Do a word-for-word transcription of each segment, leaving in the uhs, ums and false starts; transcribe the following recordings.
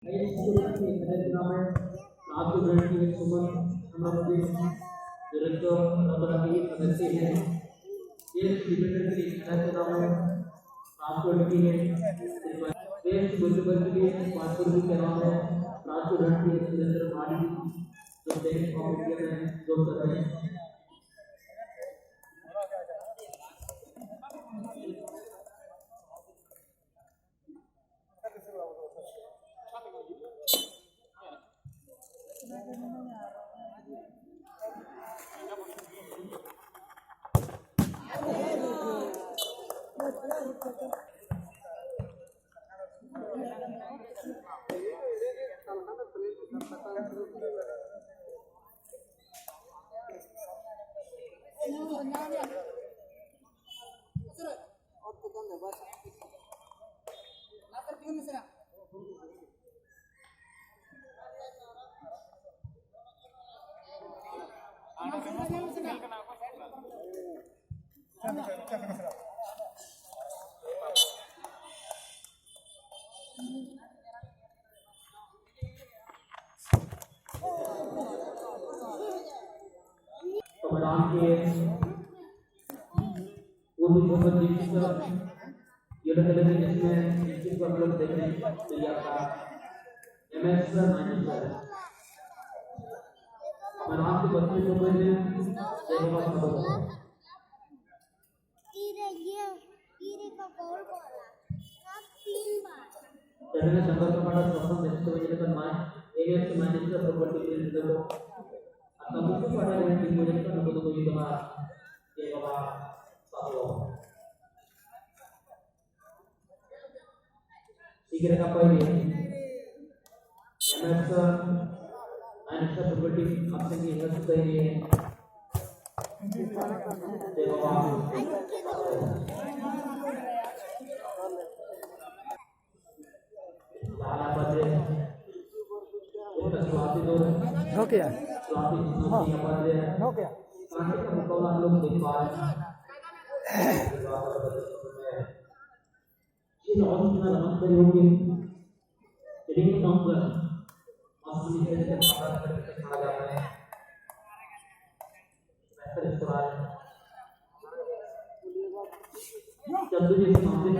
आइए, इसको रखिए, खड़े चुनाव में आपको ग्रहण की सुमन हम लोग के निरंतर रतन की सदस्य हैं। ये डिबेटर के लिए खड़े चुनाव में आपको रखी है। ये बुजुर्ग के लिए पाँच सौ रुपये के नाम है। आपको ग्रहण की निरंतर हमारी जो बैंक ऑफ इंडिया में जो कर रहे हैं। संविधान के पूर्व भूपेंद्र जी की तरफ ये लगे लगे जिसमें जिसको हम लोग देखने तैयार था। MS sir, minus sir. संविधान के बत्तीस नंबर में जय बाबा खबर। तीर है, ये तीर का गोल गोला सब तीन बार। Terminal number का पड़ा प्रथम व्यक्ति को ये करना है। एमएस माइनस सर प्रॉपर्टी के लिए तो अब हम उसको पढ़ा रहे हैं कि मुझे तो नंबर तो कोई बना। जय बाबा सब लोग। Sige na kayo. Next, uh, next property, absent in the same. Okay. हाँ. Okay. ये नॉन इतना नमन करी होगी। Leading number, Masuli Festival Father Festival Father Festival Chanduri Samjit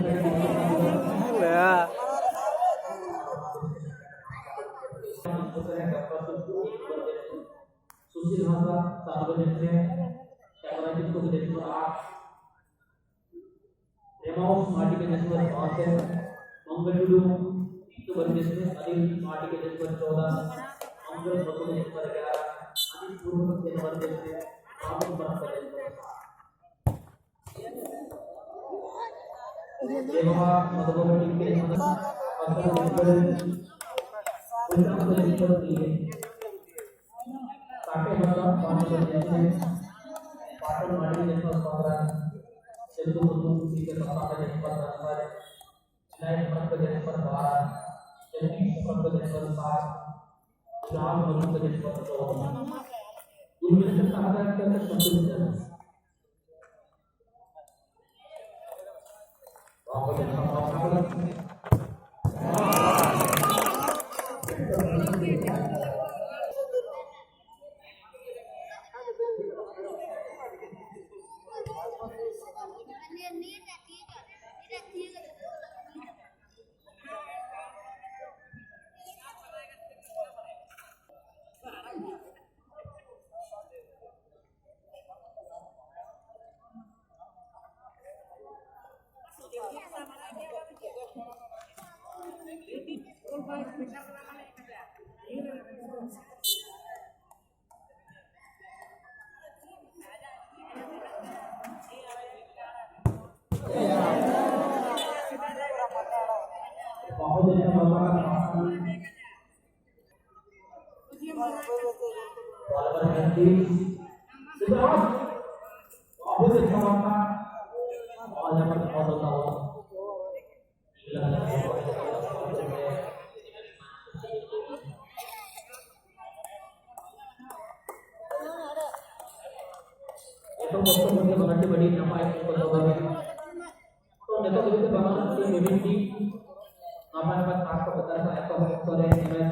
Susil Hazar, Sarva Jensme, Camera Jitko Jensme Art, Remaus Martika Jensme Sponsor, Mangal Dulu, Tito Jensme, Anil Martika Jensme Choda, Mangal Soto Jensme Gara, Anil Purva Jensme, Ramon Martika Jensme ᱮᱛᱚᱢ ᱚᱠᱛᱚ ᱢᱚᱫᱽᱫᱷᱮ ᱵᱟᱱᱟᱨ team ᱟᱹᱰᱤ ᱱᱟᱯᱟᱭ ᱠᱚ ᱫᱚᱦᱚ ᱫᱟᱲᱮᱭᱟᱜᱼᱟ᱾ ᱛᱚ, ᱱᱤᱛᱚᱜ ᱫᱷᱟᱹᱵᱤᱡ ᱛᱮ ᱵᱟᱱᱟᱨ ᱴᱤᱢ ᱢᱤᱢᱤᱫ ᱴᱤᱢ हमारे पास पाँच सौ पचास है, तो हम ऊपर है, मैं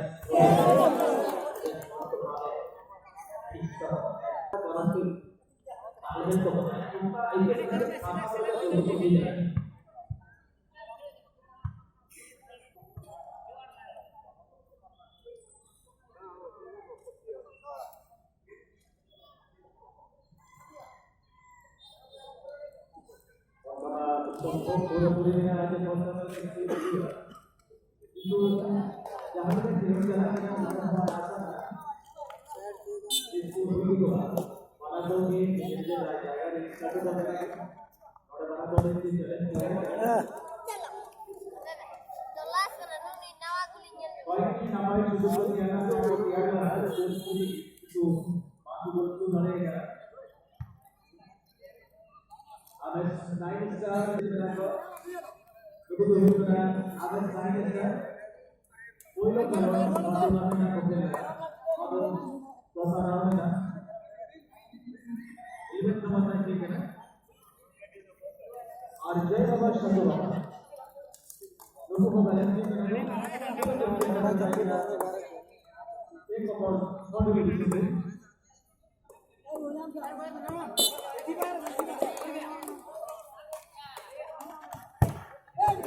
ᱟᱵᱮᱥ ᱱᱟᱭᱤᱱ ᱥᱴᱟᱨ ᱱᱩᱠᱩ ᱫᱚ ᱦᱩᱭᱩᱜ ᱠᱟᱱᱟ ᱟᱵᱮᱥ ᱱᱟᱭᱤᱱ ᱥᱴᱟᱨ᱾ ᱯᱳᱭᱞᱳ ᱠᱷᱮᱞᱳᱰ ᱵᱟᱨ ᱫᱚ ᱵᱟᱝ ᱠᱟᱱᱟ, ᱠᱚ ᱠᱷᱮᱞ ᱠᱟᱱᱟ᱾ ᱟᱫᱚ ᱫᱚᱥᱟᱨ ᱨᱟᱣᱩᱱᱰ ᱨᱮᱱᱟᱜ ᱤᱞᱮᱵᱷᱮᱱ ᱱᱟᱢᱵᱟᱨ ᱨᱮᱱᱟᱜ ᱴᱤᱢ ᱠᱟᱱᱟ᱾ ᱟᱨ ᱡᱚᱭ ᱵᱟᱵᱟ ᱥᱟᱫᱷᱩ ᱵᱟᱵᱟ, ᱱᱩᱠᱩ ᱦᱚᱸ ᱵᱟᱞᱮ ᱴᱤᱢ ᱠᱟᱱᱟ᱾ ᱴᱤᱢ ᱠᱚ ᱵᱚᱞ ᱵᱚᱞ ᱰᱤᱵᱷᱤᱡᱚᱱ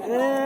ᱨᱮ